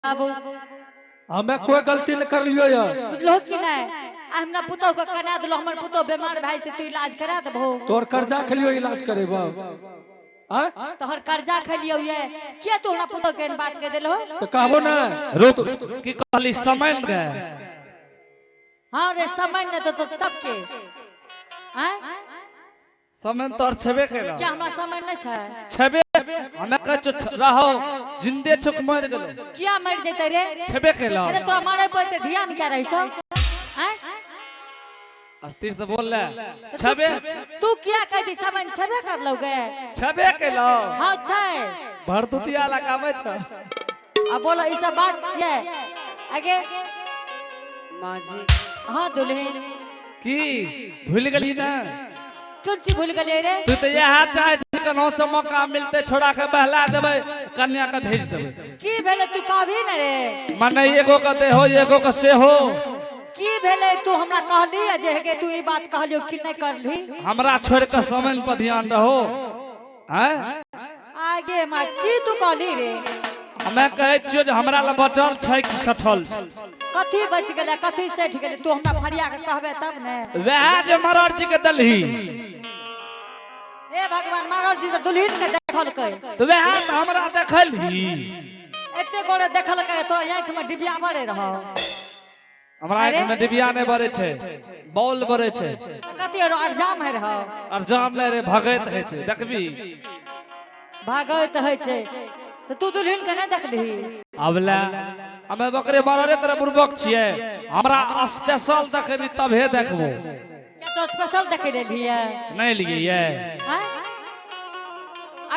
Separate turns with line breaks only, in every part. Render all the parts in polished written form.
बाबू।
हमें कोई गलती नहीं कर लियो यार।
बुझलो कि नहीं? आ हमरा पुतोह के कना देलो, हमर पुतोह बीमार भए जेतै, तू इलाज करा देबहो?
तोर कर्जा खेलियो इलाज करेबो। आय?
तोहर कर्जा खेलियो ये किया तू हमरा पुतोह के एहन बात कह देलो?
तो कहबो ना।
रुक, की कहली समय गए?
हाँ रे समय न तो तब के आय?
समय तोर छेबे केला।
क्या हमरा समय नहीं छै?
छेबे हमे कहै छौ रहो जिंदे छौ कि मर गेलो?
किया मर जेतै रे?
छेबे केला।
अरे तोरा मारे पर ध्यान क्या रही छौ? आय?
अस्थिर से बोल ले। छेबे
तू किया कहै छी समय छेबे करलौ गे?
छेबे केला।
हाँ छै।
भरदुतिया लगाबै छौ।
आ बोलो ई सब बात छै आगे।
माँ जी।
हाँ दुल्हन।
की भूल गेली ना?
कोन चीज भूल गेलियै रे?
तू तो यह चाहे छी कन्हो से मौका मिलते छोड़ा के बहला देबै, कन्या के भेज देबै।
की भेलै तू कहबी न रे?
मने एगो के देहो एगो के सेहो।
की भेलै तू हमरा कहली जे हे तू ई बात कहलियो कि नहीं करली?
हमरा छोड़ के समय पर ध्यान रहो। हैं?
आगे माँ की तू कहली रे?
हमे कहै छियो जे हमरा लग बचल छै कि सठल छै?
कथी बच गेलै कथी सठि गेलै तू हमरा फरिया के कहबे तब ने।
वएह जे मरर जी के दलही।
हे भगवान, मरर जी तऽ दुल्हन के देखलकै।
तऽ वएह तऽ हमरा देखलही।
एते गोरे देखलकै तोरा आँखि में डिबिया बरे रहौ।
हमरा आँखि में डिबिया नहि बरे छै, बॉल बरे छै।
कथी आरो अरजाम है रहौ?
अरजाम नहि रे, भगैत होइ छै, देखबी?
भगैत होइ छै। तऽ तू दुल्हन के नहि देखलही?
अबला हमे बकरे मररे तरह बुड़बक छियै, हमरा स्पेशल देखेबी तभे देखबो।
क्या तो स्पेशल देखे लेलियै?
नहीं लियै।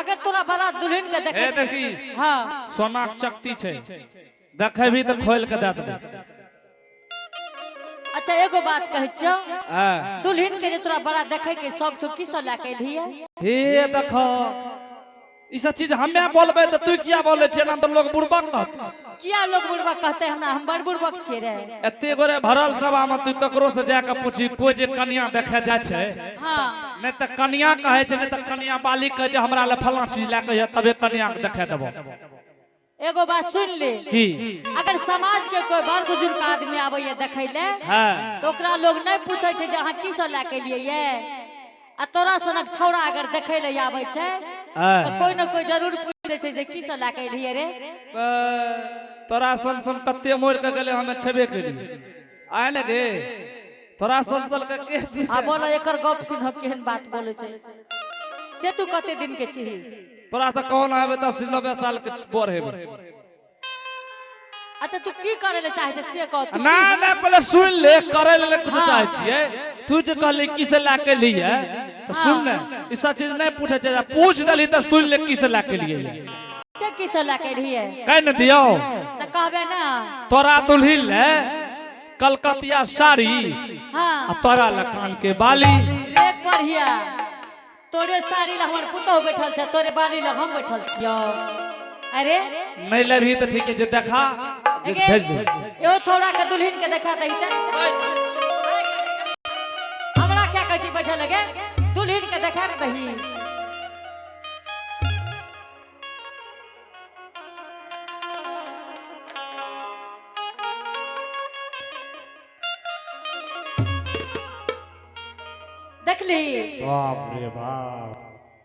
अगर तोरा बड़ा दुल्हन के देखे
देखी।
हाँ।
सोनाक चकती छै, देखेबी तऽ खोल के दए देबो।
अच्छा एगो बात कहै छियौ, दुल्हन के जे तोरा बड़ा देखे के शौक छौ, की सब लए के एलही?
हे देखो ई सब चीज हमे बोलबै तऽ तू किया बोलै छियै? ना तऽ लोग बुड़बक कहतै।
किया लोग बुड़बक कहतै हमरा? हम बड़ बुड़बक छियै रे।
एते गोरे भरल सभा में तू ककरो से जाके पूछी, कोई जे कन्या देखे जाइ छै,
हाँ।
नहीं तऽ कन्या कहै छै, नहीं तऽ कन्या बाली कहै छै हमरा लए फलां चीज लए के तबे कन्या के देखे देबो।
एगो बात सुन ले।
की?
अगर समाज के कोई बड़ बुजुर्ग आदमी आबैया देखै ले,
हाँ।
तो ओकरा लोग नहीं पूछै छै जे अहाँ की सब लए के एलियै ये। आ तोरा सनक छौड़ा अगर देखै ले आबै छै,
हाँ।
तो कोई न कोई जरूर पूछै छै जे की सब लए के एलियै रे।
तोरा सन सन कते मोड़ के गेलै, हमे छेबे केलियै। आय ने गे तोरा सन सन के के पूछै?
आ बोलो एकर गप सुन केहन बात बोलै छै। से तू कते दिन के छिही?
तोरा से कौन आबे 80-90 साल के बोर हेबे।
अच्छा तू की करे ले चाहे छै से कह।
ना ना पहले सुन ले, करे ले कुछ चाहे छियै। तू जे कहली की से ला के लिए, तो सुन ने, ई सब चीज नहीं पूछे छै, पूछ देली त सुन ले की से ला के लिए।
के की से ला के लिए?
कह न दियो।
त कहबे ना।
तोरा दुल्हिन ले कलकतिया साड़ी,
हाँ।
आ तोरा लखान के बाली।
रे करिया, तोरे साड़ी ल हमर पुतोह बैठल छै, तोरे बाली ल हम बैठल छियौ। अरे
नहीं लेबही त ठीक है, जे देखा जे भेज दे।
एहो छौड़ा के दुल्हन के देखा दही त। हमरा क्या कहै छी बैठल लगे, दुल्हन के देखा दही। देखली?
बाप रे बाप।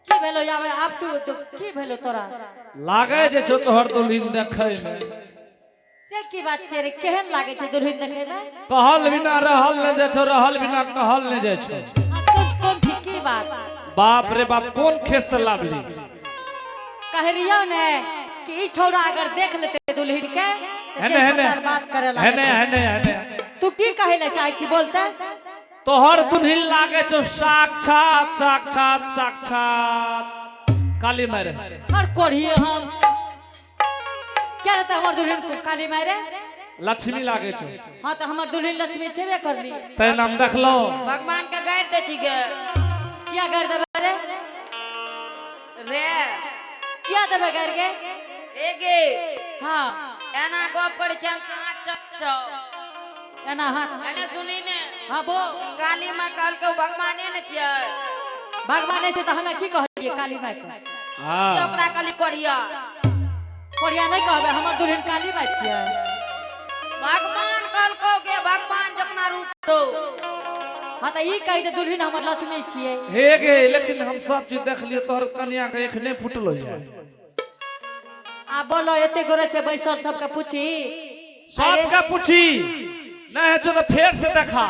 की भेलो याबे आब तू की भेलो तोरा?
लागे जे छौ तोहर दुल्हन देखै में।
से की बात छै रे, केहन लागे छै दुल्हन देखै में?
कहल बिना रहल नै जाइ छौ, रहल बिना कहल नै जाइ छौ।
कोन कोन छी की बात?
बाप रे बाप, कोन खेत से लाबली?
कह रहियो ने कि ई छौड़ा अगर देख लेते दुल्हन के
हेने हेने
बात करे लागत।
हेने हेने हेने।
तू की कहै ले चाहै छी बोलते?
तोहर दुल्हन लागे छौ साक्षात साक्षात साक्षात काली मारे।
हर कोढ़िए हम क्या रहता हमर दुल्हन काली मारे?
लक्ष्मी लागे छौ।
हाँ तो हमर दुल्हन लक्ष्मी छेबे करली।
तै नाम देखलो।
भगवान के गारि दै छी गे।
किया गारि देबै रे?
रे
किया देबै गारि गे?
ए गे।
हाँ।
एना गप करै छै हम हाथ चट छौ।
एना हाथ।
एने सुनी ने।
हाँ बोल।
काली माँ कहलकै भगवाने ने छियै।
भगवाने छै तऽ हमे की कहलियै काली माँ के?
हाँ।
ओकरा कहली कोढ़िया।
कोढ़िया नहीं कहबे हमर दुल्हन काली माई छियै।
भगवान कहलको के भगवान जतना रूप दो।
हाँ तऽ ई कही जे दुल्हन हमर लक्ष्मी छियै।
हे गे, लेकिन हम सब चीज देख लियो, तोहर कनिया के आँख नहीं फुटलो है।
आ बोलो एते गोरे छै बैसल, सबके पूछी।
सबके पूछी नहीं है तो फेर से देखा,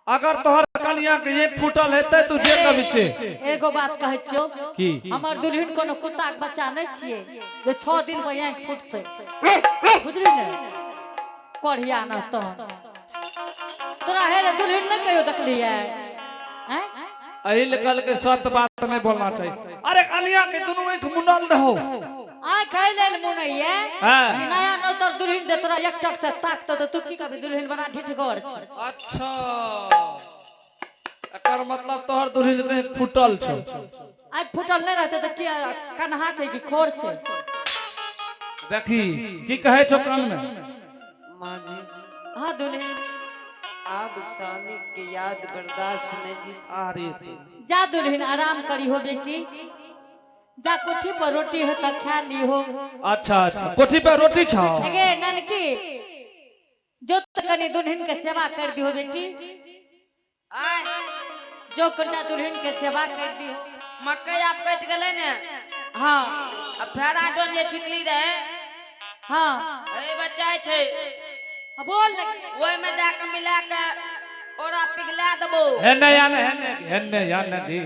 अगर तोहर कनिया के एक फूटल हेतै तू जे कभी से।
एगो बात कहै छियौ
की?
हमर दुल्हन कोनो कुत्ता के बच्चा नहीं छियै जे 6 दिन पर आँखि फूटतै, बुझली ने? कोढ़िया न तहन तोरा हे रे दुल्हन नहीं कहियो देखलियै हैं?
एहि ले कहलकै सत्य बात नहीं बोलना चाहिए। अरे कनिया के दुनू आँखि मुनल रहो।
आँखि एहि लेल मुनैये
हाँ।
कि नया नौतर दुल्हन जे तोरा एक टक से ताकतौ तऽ तू की कहबी दुल्हन बड़ा ढिठगर छै।
अच्छा, एकर मतलब तोहर दुल्हन के आँखि फूटल छौ।
आँखि फूटल नहीं रहतै तऽ की कन्हा छै कि खोर छै?
देखी की कहै छौ कान में?
माँ जी।
हाँ दुल्हन।
आब स्वामी के याद बर्दाश्त नहीं जी।
अरे
जा दुल्हन आराम करी हो बेटी, जा कोठी पर रोटी हो तो खा ली हो।
अच्छा अच्छा, कोठी पर रोटी छौ?
अगे ननकी जो तो कनी दुल्हन के सेवा कर दी हो बेटी।
आय।
जो कन्या दुल्हन के सेवा कर दी हो।
मकई आप कट गेलै ने?
हाँ।
आ फेरा डोन जे छिटली रहे।
हाँ।
ए बच्चा छै।
हाँ, बोल ने।
ओहि में दए के मिला के ओरा पिघला देबो।
हे नया ने, हे नया ने दी।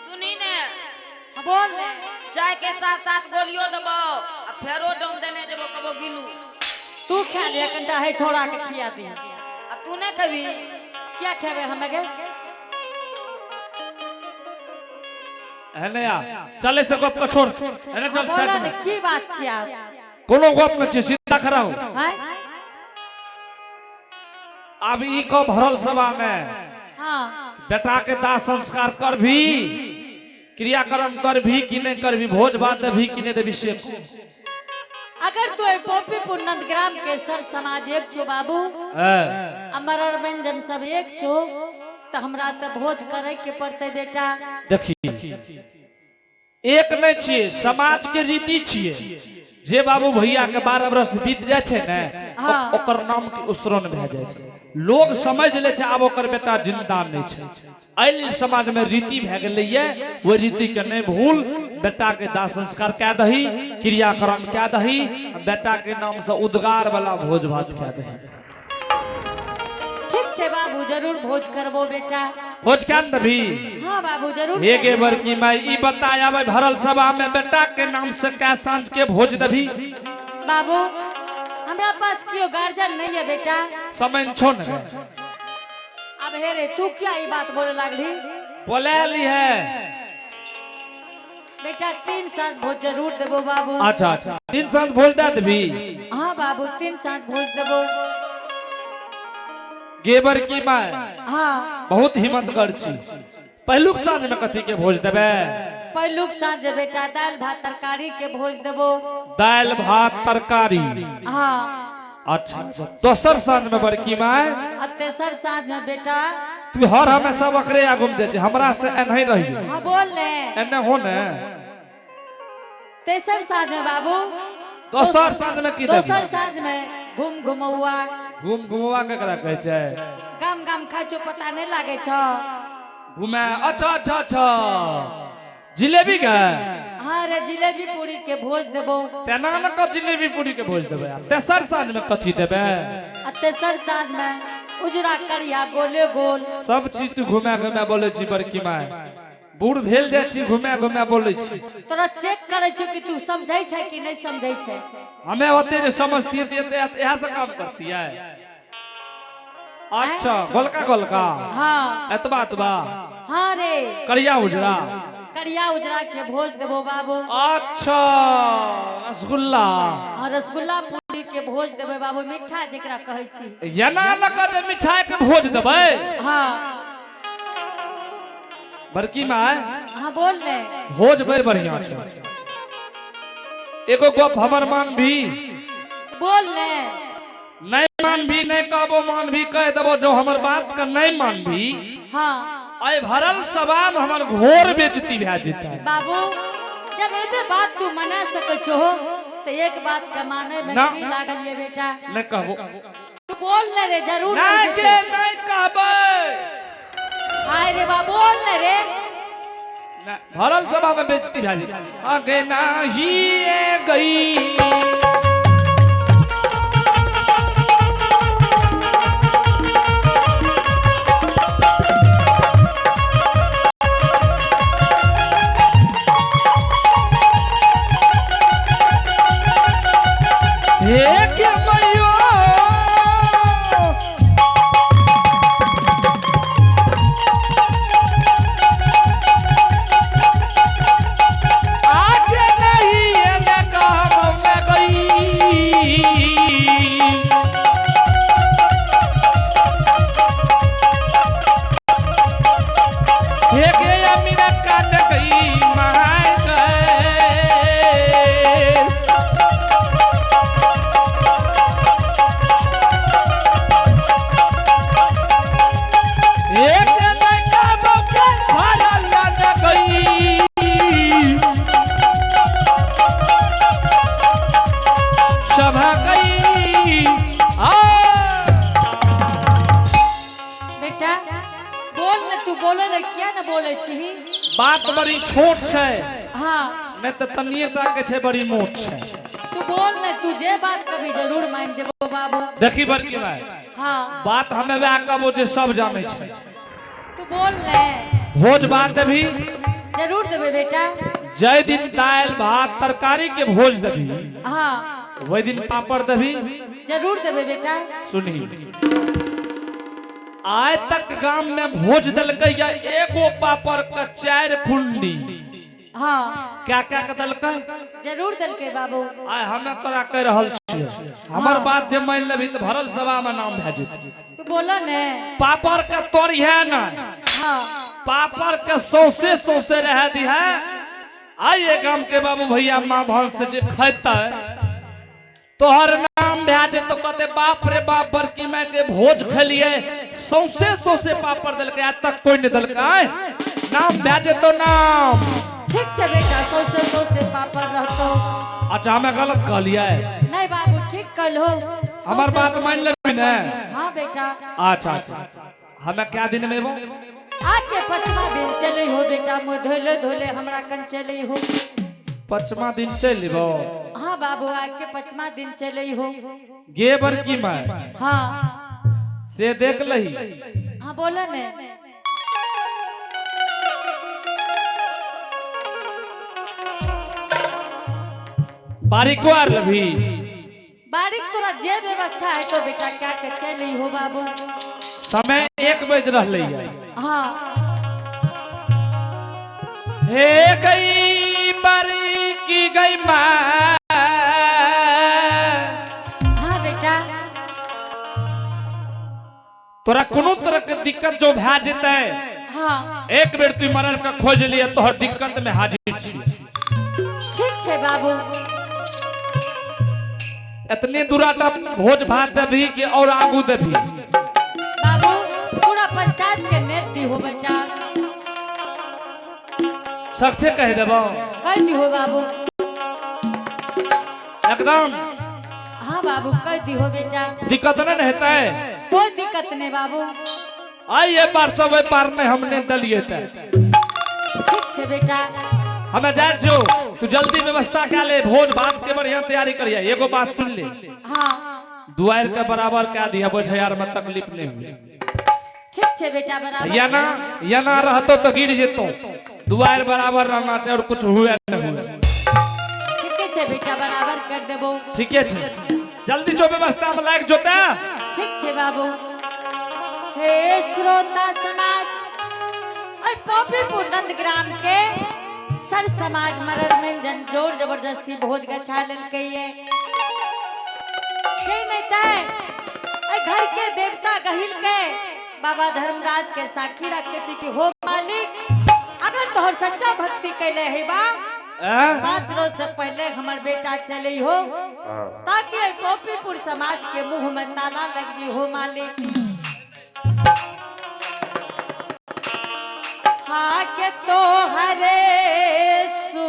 सुनी ने।
हाँ, बोल ने।
चाय के साथ साथ गोलियो देबो आ फेरो डोम देने जेबो कबो गिलू।
तू खा लिया कंटा है छोड़ा के खिया दी।
आ तू नहीं खेबी?
क्या खेबे हम गे?
हे नया चले से गप के छोड़। हे ने चल
बोला
साइड
ने,
में।
की बात छै आब?
कोनो गप में छै, सीधा खड़ा हो।
हैं?
अब ई को भरल सभा में
हाँ।
बेटा के दाह संस्कार कर भी, क्रियाक्रम कर भी कि नहीं कर भी, भोज भात देभी कि नहीं देभी से।
अगर तू पोपीपुर नंदग्राम के सर समाज एक छो बाबू,
हाँ।
अमर अरविंदन सब एक छो, तो हमरा तो भोज करे के पड़ते बेटा।
देखी एक नहीं छिए, समाज के रीति छिए। जे बाबू भैया के 12 बरस बीत जाय छै ने,
हाँ।
ओकर नाम के उसरन भए जाय छै। लोग समझ ले छै आब ओकर बेटा जिंदा नहीं छै। एहि समाज में रीति भए गेलैये, ओहि रीति के नहीं भूल। बेटा के दाह संस्कार कए दही, क्रियाक्रम कए दही, बेटा के नाम से उद्गार वाला भोज भात कए दही।
ठीक छै बाबू, जरूर भोज करबो बेटा।
भोज कए देबही?
हाँ बाबू जरूर।
हे गे बड़की माई, ई बताया भाई भरल सभा में बेटा के नाम से कै साँझ के भोज देबही?
बाबू हमरा पास क्यों गार्जियन नहीं है बेटा।
समय छो ने।
अब हे रे तू क्या ई बात बोले लागली?
बोले ली है
बेटा, 3 साँझ भोज जरूर देबो बाबू।
अच्छा अच्छा, 3 साँझ भोज दे देबही?
हाँ बाबू 3 साँझ भोज देबो।
गे बड़की माई,
हाँ।
बहुत हिम्मतगर छी। पहिलुक साँझ में कथी के भोज देबे?
पहिलुक साँझ बेटा दालि भात तरकारी के भोज देबो।
दालि भात तरकारी।
हाँ।
अच्छा अच्छा, दोसर साँझ में बड़की माई?
आ तेसर साँझ में बेटा।
तू हर हमेशा बकरे आगू में जाइ छै, हमरा से एनाही रही।
हाँ बोल ने।
एने हो ने।
तेसर साँझ में बाबू।
दोसर साँझ में की देबही?
दोसर साँझ में घूम घुमौआ।
घूम घुमौआ केकरा कहै छै?
गाम गाम खाइ छौ पता नहीं लागे छौ।
घुमे, अच्छा अच्छा अच्छा, जिलेबी के?
हाँ रे जिलेबी पूरी के भोज देबो।
तेना न क जिलेबी पूरी के भोज देबे। आ तेसर साँझ में कथी देबे?
आ तेसर साँझ में उजरा करिया गोले गोल।
सब चीज तू घुमा घुमा बोले छी बड़की माय, बूढ़ भेल जाइ छी घुमा घुमा बोले छी।
तोरा चेक करे छौ कि तू समझै छै कि नहीं समझै छै।
हमें ओते जे समझती है, ते इएह से काम करती है। अच्छा गोलका गोलका।
हाँ।
एतबा एतबा।
हाँ रे।
करिया उजरा।
करिया उजरा के भोज देबो बाबू।
अच्छा रसगुल्ला।
हाँ रसगुल्ला पूरी के भोज देबे बाबू, मीठा जेकरा कहै छी।
एना लग जे मिठाई के भोज देबै?
हाँ।
बड़की माय।
हाँ बोल ने।
भोज बड़ बढ़िया छै। एगो गप हमर मान भी।
बोल ने।
नहीं मान भी नहीं कहबो, मान भी कह देबो जो हमर बात का नहीं मान भी।
हाँ।
आइ भरल सभा में हमर घोर बेइज्जती भए जेतै।
बाबू जब एते बात तू मना सकै छो तो एक बात के माने में
ना।
की लागल ये बेटा?
नहीं कहबो।
तू बोल न रे, जरूर
नहीं
नहीं
के
जेतै।
नहीं कहबै।
हाय रे बा, बोल न रे।
ना, भरल सभा में बेइज्जती भए जेतै। आगे नाही गई। हे के मैयो, आज नहीं एने कहब में गई। हे के अमीरा कान गई महाय गए। एक नहीं कहब के भरल न गई। सभा गई आ।
बेटा बोल न, तू बोले न, किया न बोले छी?
बात बड़ी छोट छै।
हाँ।
नहीं तो तनिए टा के छै, बड़ी मोट छै।
तू बोल न, तू जे बात कभी जरूर मान जेबो बाबू।
देखी बड़की भाई।
हाँ।
बात हमें वएह कहबो जे सब जानै छै।
तू बोल ने।
भोज भात देबही?
जरूर देबे बेटा।
जय दिन दालि भात तरकारी के भोज देबही,
हाँ।
वही दिन पापड़ देबही?
जरूर देबे बेटा।
सुनही, आइ तक गाम में भोज देलकै या एगो पापड़ के 4 खुंडी?
हाँ।
क्या क्या के देलकै?
जरूर देलकै बाबू।
आइ हमे तोरा कहि रहल छियै, हमर बात जे मानि लेबही तऽ भरल सभा में नाम भए जेतै।
तू बोल ने।
पापड़ के तोड़िहे ना।
हाँ।
पापड़ के सौसे सौसे रह दिहे। आइ ये गाम के बाबू भैया माँ भान से जे खेतै, तोहर नाम भए जेतौ। कहते बाप रे बाप, बड़की माय के भोज खेलिए, सौसे सौसे पापड़ देलकै, आज तक कोई नहीं देलकै। आइ नाम भए जेतौ नाम।
ठीक छै बेटा, सौसे सौसे पापड़ रहतौ।
अच्छा, हमे गलत कहलियै?
नहीं बाबू, ठीक कहलो।
हमर बात मान लेबही ने?
हाँ बेटा।
अच्छा अच्छा, हमे क्या दिन में एबो?
आके पचमा दिन चले हो बेटा, मुँह धोले धोले हमरा कन चले हो।
पचमा दिन चलि एबो?
हाँ बाबू, आके पचमा दिन चले हो।
गे बड़की माय।
हाँ।
से देख लही।
हाँ, बोला ने।
बारीको आर लभी?
बारिश तोरा जे व्यवस्था है तो बेटा, क्या के चले हो बाबू।
समय 1 बज रहलै है।
हाँ।
हे गई बड़ी गई माँ।
हाँ बेटा।
तोरा कोनो तरह के दिक्कत जो भए जेतै,
हाँ।
एक बेर तू मरल के खोज लिए, तोहर दिक्कत में हाजिर छी।
ठीक छै बाबू।
इतने दूराटा भोज भात देबही कि और आगू देबही?
बाबू, पूरा पंचायत के नेत दी हो बेटा।
सक्षे कह देबो?
कह दी हो बाबू।
एकदम?
हाँ बाबू, कह दी हो बेटा।
दिक्कत नहीं न हेतै?
कोई दिक्कत नहीं बाबू।
आई ये पार सब पार में हमने दलिए ते।
ठीक छै बेटा।
हमें जाय छियो, तू जल्दी व्यवस्था कर ले, भोज भात के बढ़िया तैयारी करिए। एगो बात सुन ले।
हाँ।
दुआर के बराबर कह दिया, बैठे यार में तकलीफ नहीं हुई।
ठीक छै बेटा, बराबर।
या ना या ना रहतो तो गिर जेतो। दुआर बराबर रहना चाहिए और कुछ हुए न हुए।
ठीक छै बेटा, बराबर कर देबो।
ठीक है, जल्दी जो व्यवस्था में लाग जोते।
ठीक छै बाबू। हे श्रोता समाज और पॉपीपुर नंदग्राम के सर समाज मरर में जन जोर जबरदस्ती भोज गछा लेलकै ये से नहीं तय घर के देवता गहिल के बाबा धर्मराज के साखी रखे छी कि हो मालिक, अगर तोहर सच्चा भक्ति कैले है बा, 5 रोज से पहले हमर बेटा चले हो, ताकि एहि पॉपीपुर समाज के मुंह में ताला लग जी हो मालिक। हाँ के तो हरे सु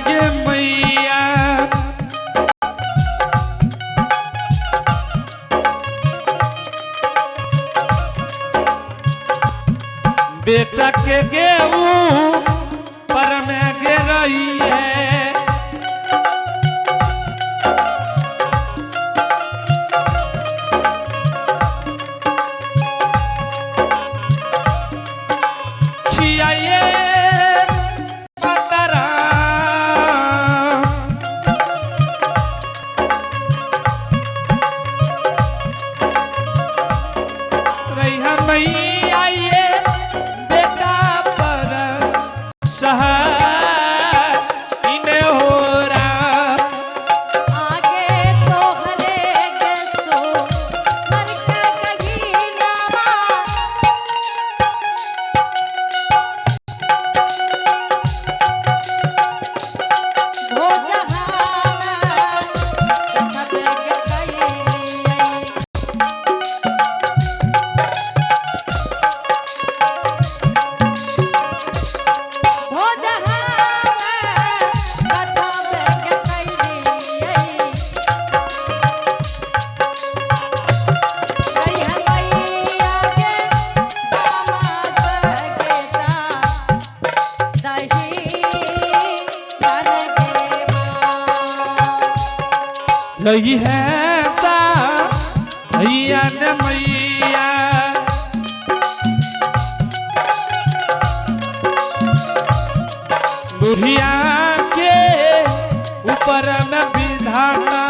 गे मैया। बेटा के गेऊ पर में गे रही है। खियाइए माता राम। रैया मैया ये बेटा पर सहाय इने हो राम।
आगे तोहरे के सो मर के कहीनावा। हो जहाना कथा के कैलियै। हो जहाना कथा के कैलियै। रैया मैया के दामाद के दा दही बन के माँ।
रही है सा भैया ने मैया। बुढ़िया के ऊपर में विधाना।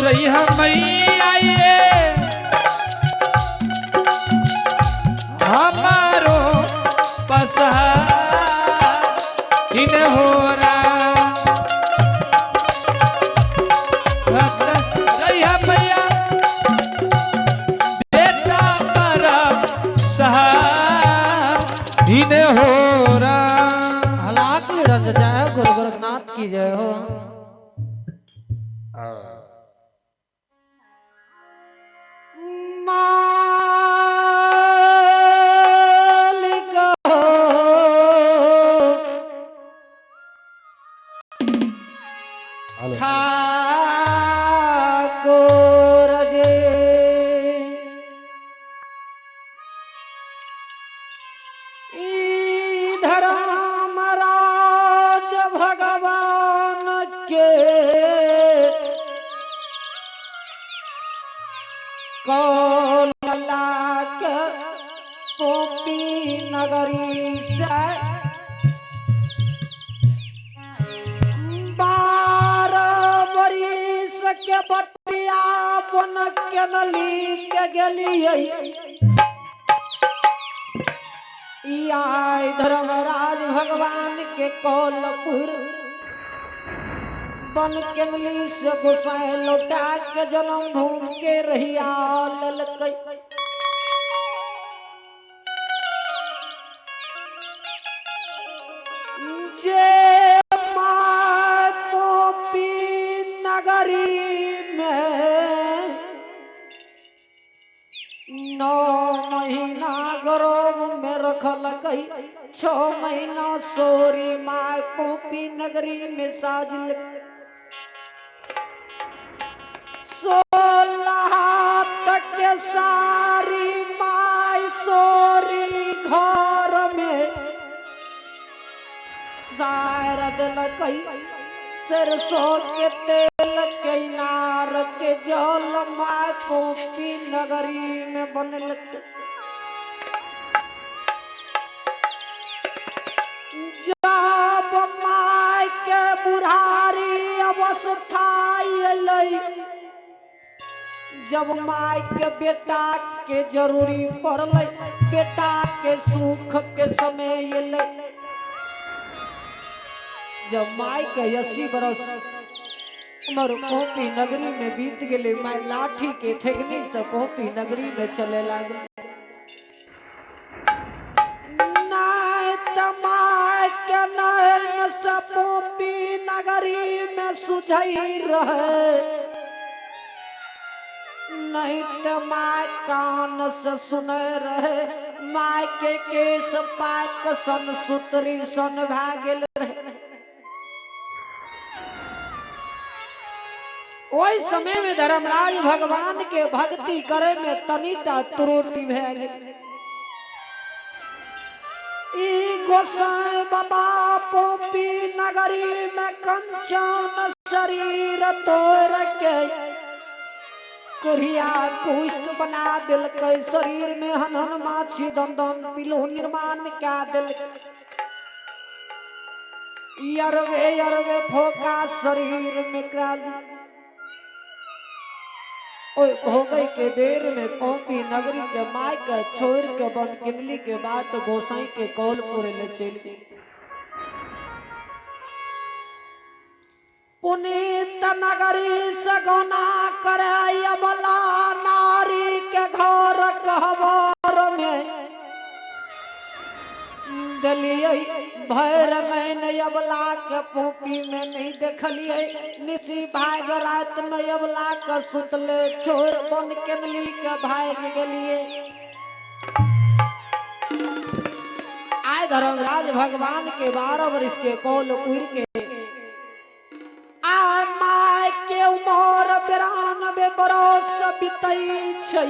रही है मैया ये हमारो पसहा इन हो रैया मैया बेटा पर सहा इन हो
हलाक निरंजन जय हो, गुरु गोरखनाथ की जय हो। मालिक हो, ठाकुर जी। ई धर्मराज भगवान के कौल लाख पोपी नगरी से 12 बरिस के बटिया बन के नली के गेलियै। ई आय धर्मराज भगवान के कौलपुर बन केनली से गोसाई लौटा के जन्म भूमि के रहिया ललकै। जे my पोपी नगरी में 9 महीना गर्भ में रखलकै, 6 महीना सोरी my पोपी नगरी में साजल। 16 तक के सारी my सोरी घर में सार दिलकै। सरसों के तेल के नार के जल my पोपी नगरी में बनलकै। जब my के बुढ़ारी अवस्था अयलै, जब my के बेटा के जरूरी पड़लै, बेटा के सुख के समय अयलै। जब my के 80 बरस उम्र पोपी नगरी में बीत गेलै, my लाठी के ठेगनी से पोपी नगरी में चले लागल। नाय त my के नैन से पोपी नगरी में सुझै रहे, नहीं तो my कान से सुने रहे, my के केस पाक सन सुतरी सन भए गेल रहे। ओहि समय में धर्मराज भगवान के भक्ति करे में तनिटा त्रुटि भए गेल। ई गोसाई बाबा पोपी नगरी में कंचन शरीर तोड़ के कोरिया कुष्ठ बना दिलकै, शरीर में हनहन माछी दन दन पिलू निर्माण कए दिलकै। अरवे अरवे फोका शरीर में करा। ओए भोगै के बेर में पोपी नगरी के my के छोड़ के बन किनली के बाद गोसाई के कौल पूरे ले चल गई। पुनीत नगरी से गौना करे अबला नारी के घर कहबर में देलियै, भैर नैन अबला के पोपी में नहीं देखलियै। निशी भाग रात में अबला के सुतले छोड़ बन केनली के भाग गेलियै। आय धर्मराज भगवान के 12 वर्ष के कौल उड़ के आय my के उमर 92 बरस बितै छै।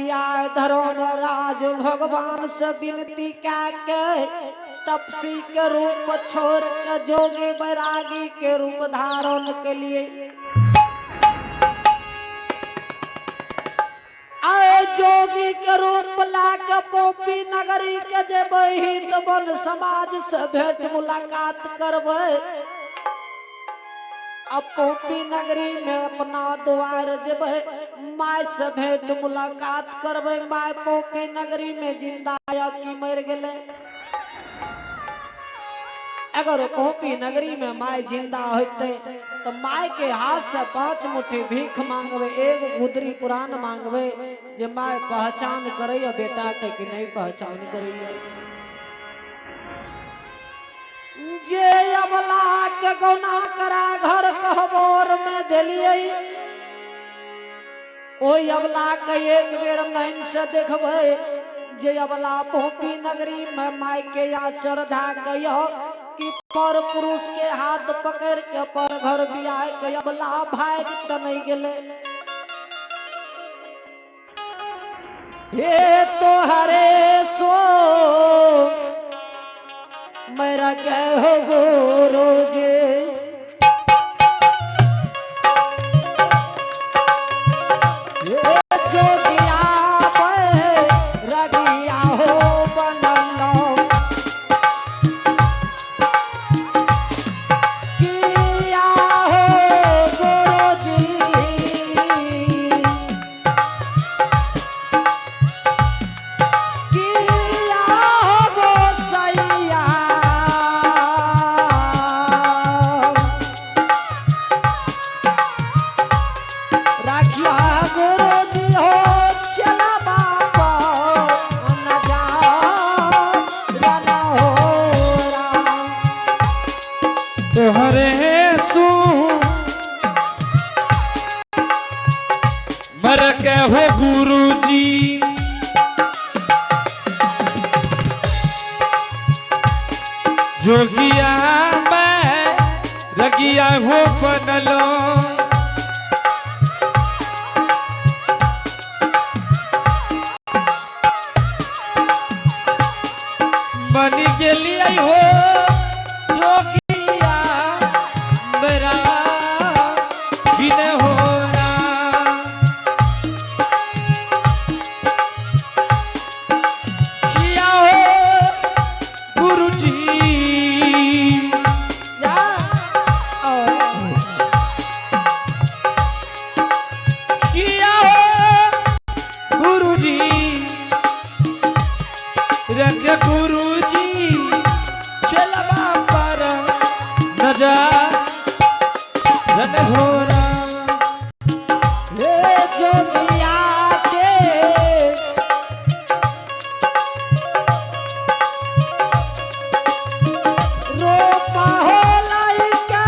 या धर्मराज भगवान से विनती कै के तपसी के रूप छोड़ के जोगी बैरागी के रूप धारण के लिए आए। जोगी के रूप ला के पोपी नगरी के जेबै, हित वन समाज से भेंट मुलाकात करबै। अब पोपी नगरी में अपना द्वार जेबै, my से भेंट मुलाकात करबै। My पोपी नगरी में जिंदा या कि मर गेलै? अगर पोपी नगरी में my जिंदा होते तो my के हाथ से 5 मुट्ठी भीख मांगवे, एक गुदरी पुराण मांगवे, जे my पहचान करैया बेटा के कि नहीं पहचान करैया। जे अबला के गौना करा घर कहबोर में देलियै, ओहि अबला के एक बेर नैन से देखबै, जे अबला पोपी नगरी में my के आचर धा के कि पर पुरुष के हाथ पकड़ के पर घर बियाह के अबला भाग त नहीं गेलै। हे तोहरे सो मेरा कहो गुरु जी, जोगिया रगिया हो बनलो किया हो गुरु जी, किया हो गोसैया, राखिया गुरु जी हो चला बापा न जा रना हो राम।
तोहरे सू मर के हो गुरुजी, जोगिया मैं रगिया हो बनलो। बन गेलियै हो जोगिया मेरा बिन हो राम। किया हो गुरुजी,
जा और
किया हो गुरुजी, रख गुरुजी चलवा पर नजर रन हो राम।
हे जोगिया के रोपा हो लाइके,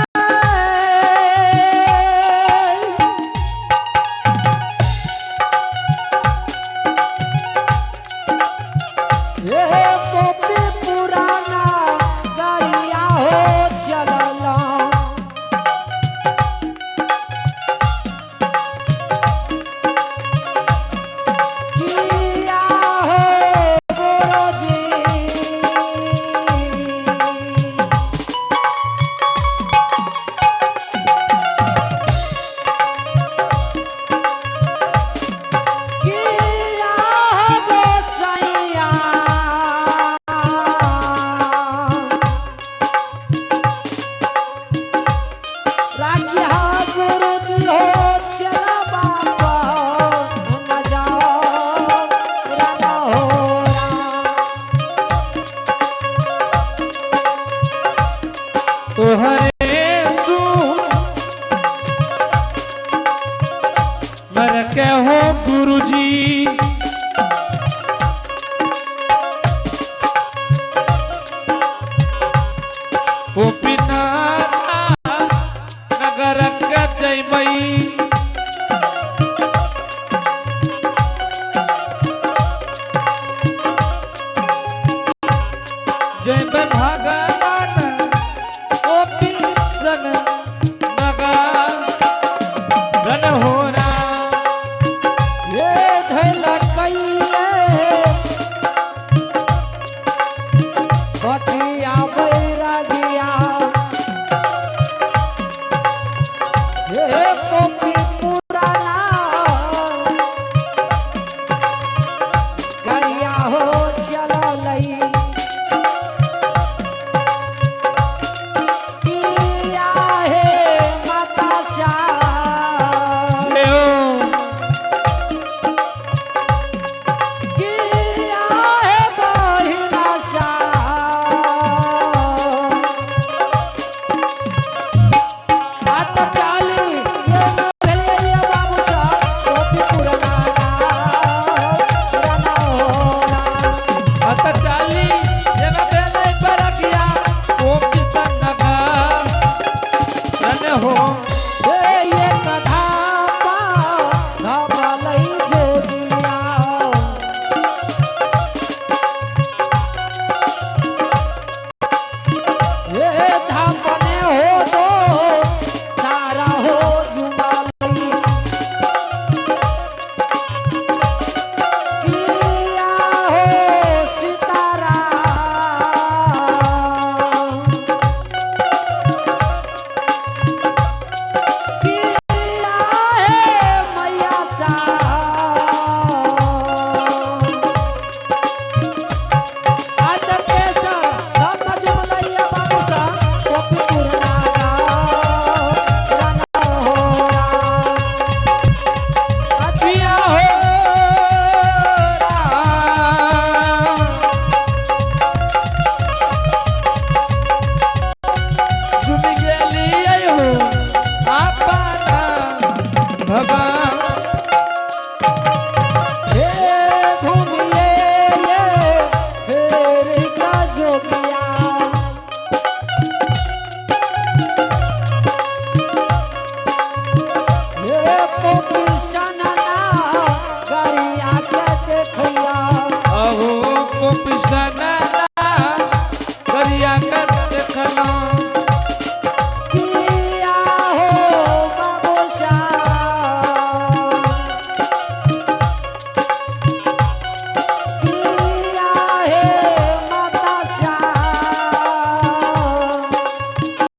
तोहरे सु मर के हो गुरुजी। गोपीनाथ नगर के जयबई। जय भगवान गोपी सन नगर रन हो राम।
ये धैला कइले बटिया बैरागिया, हे गोपी पुराना गरिया हो चललई। किया हे माता श्याम,
जय हो।
किया हे बहिना श्याम। हाथ चाली ये न भेलैया बाबू सा, गोपी पुराना पुराना हो राम।
अत चाली जब बेले बरगिया गोपी सन नगर रन हो।
हे ये कथा पा धमलई जोगिया। हे धामने हो तो सारा हो जुमालई। किया हो सितारा, किया है मैया सा।
पिया हो राम। चुम गेलियै हो अपना भगवान। अहो गोपी सना करिया कर देखला।